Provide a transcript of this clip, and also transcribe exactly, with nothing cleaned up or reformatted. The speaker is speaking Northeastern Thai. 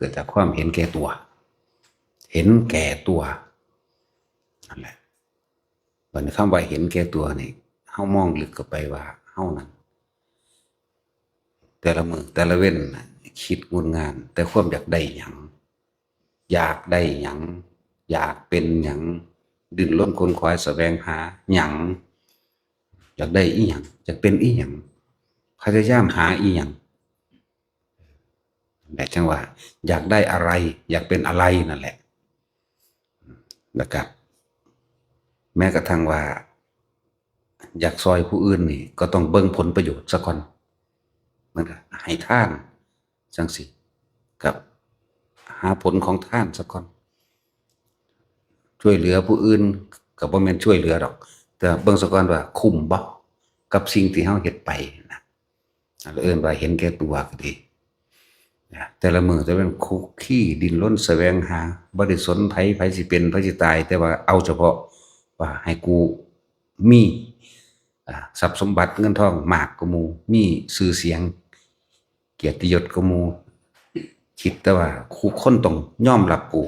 กิดจากความเห็นแก่ตัว เห็นแก่ตัว นั่นแหละ บัดนี้คำว่าเห็นแก่ตัวนี่ เฮามองลึกเข้าไปว่าเฮานั้น แต่ละมื้อแต่ละเว็นน่ะ คิดงุนงาน แต่ความอยากได้หยัง อยากได้หยัง อยากเป็นหยัง ดิ้นรนขนขวายแสวงหาหยัง อยากได้อีหยัง อยากเป็นอีหยัง พยายามหาอีหยัง แบบจังว่า อยากได้อะไร อยากเป็นอะไรนั่นแหละ แล้วก็ แม้กระทั่งว่า อยากซอยผู้อื่นนี่ ก็ต้องเบิ่งผลประโยชน์ซะก่อน มันก็ให้ทานจังซี่ กับ หาผลของทานซะก่อน ช่วยเหลือผู้อื่น ก็บ่แม่นช่วยเหลือดอก แต่เบิ่งซะก่อนว่าคุ้มบ่ กับสิ่งที่เฮาเฮ็ดไปนะ เอิ้นว่าเห็นแก่ตัวก็ดีนะ แต่ละมื้อแต่ละเว็นคุกคี้ดิ้นรนแสวงหา บ่ได้สนไผ ไผสิเป็น ไผสิตาย แต่ว่าเอาเฉพาะว่าให้กูมี อ่า ทรัพย์สมบัติเงินทองมากกว่าหมู่ มีชื่อเสียง เกียรติยศกว่าหมู่ คิดแต่ว่าคู่คนต้องยอมรับกู